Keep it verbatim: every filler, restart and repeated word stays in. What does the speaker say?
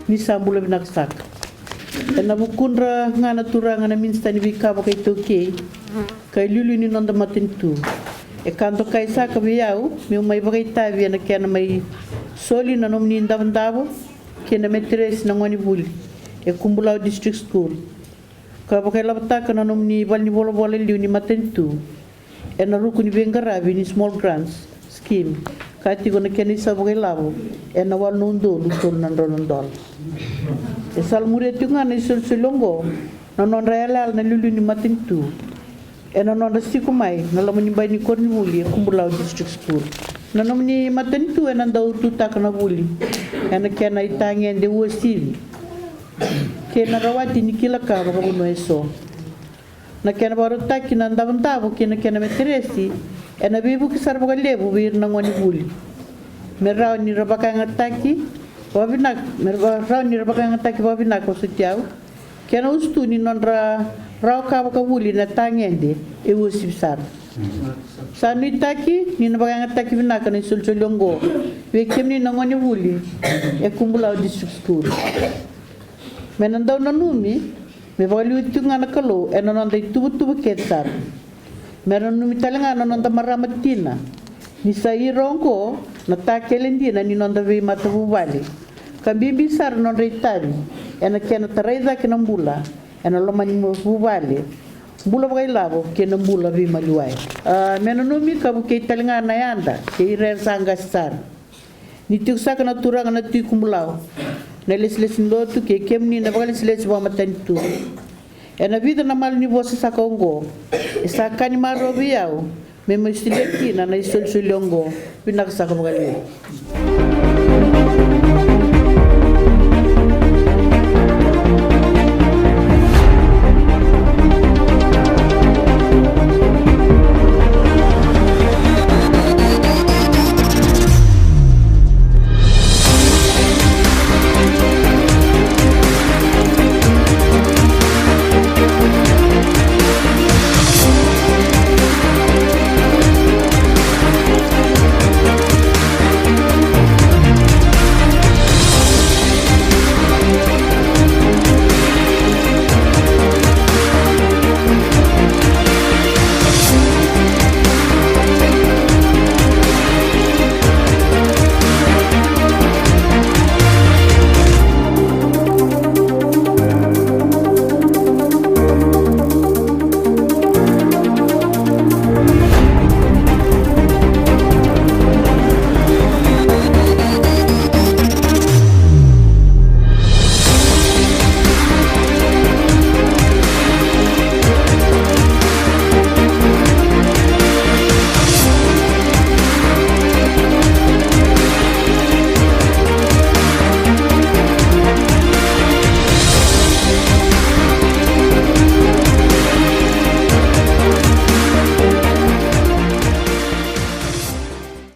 Ni sa bula vinaka saka. Ena vukudra ga na turaga na minisita ni veika vakaitaukei ka iliuliu ni noda matanitu, e ka dokai saka vei au meu mai vakaitavi ena kena mai soli na nomuni davodavo kei na meteresi na gonevuli e Kubulau District School, ka vakailavotaka na nomuni valenivolavola liu ni matanitu ena ruku ni veiqaravi ni small grants scheme, ka tiko na kena isau vakailavo ena walu na udolu tolu na drau na dola. E salamuria tiko ga na isolisoli oqo na nodra yalayala na iliuliu ni matanitu ena nodra siko mai na loma ni bai ni koronivuli e Kubulau District School. Na nomuni matanitu ena dau tutaka na vuli ena kena itagede uasivi kei na rawati ni kila ka vakavanua eso. Na kena vakarautaki na davodavo kei na kena meteresi ena veivuke sara vakalevu vei ira na gonevuli me rawa ni ra vakayagataki vakavinaka, me ra- rawa ni ra vakayagataki vakavinaka, vosoti au, kei na usutu ni nodra rawa ka vakavuli na tagede e uasivi sara. Sa nuitaki ni na vakayagataki vinaka na isolisoli oqo vei kemuni na gonevuli e Kubulau District School. Me na dau nanumi me vakaliuci tiko ga na Kalou ena noda ituvatuva kece sara. Me ra nanumi tale ga na noda marama tina ni sa ira oqo na takele dina ni noda veimatavuvale, ka bibi sara na nodra itavi ena kena tarai cake na bula ena loma ni vuvale, bula vakailavo kei na bula veimaliwai. A, me nanumi ka vukei tale ga na yada kei ira era sa qase sara. Ni tiko saka na turaga na Tui Kubulau, na ilesilesi ni lotu kei kemuni na vakalesilesi vakamatanitu, ena vica na malanivosa saka oqo, e sa ka ni marau vei au me mai solia kina na isolisoli oqo. Vinaka saka vakalevu.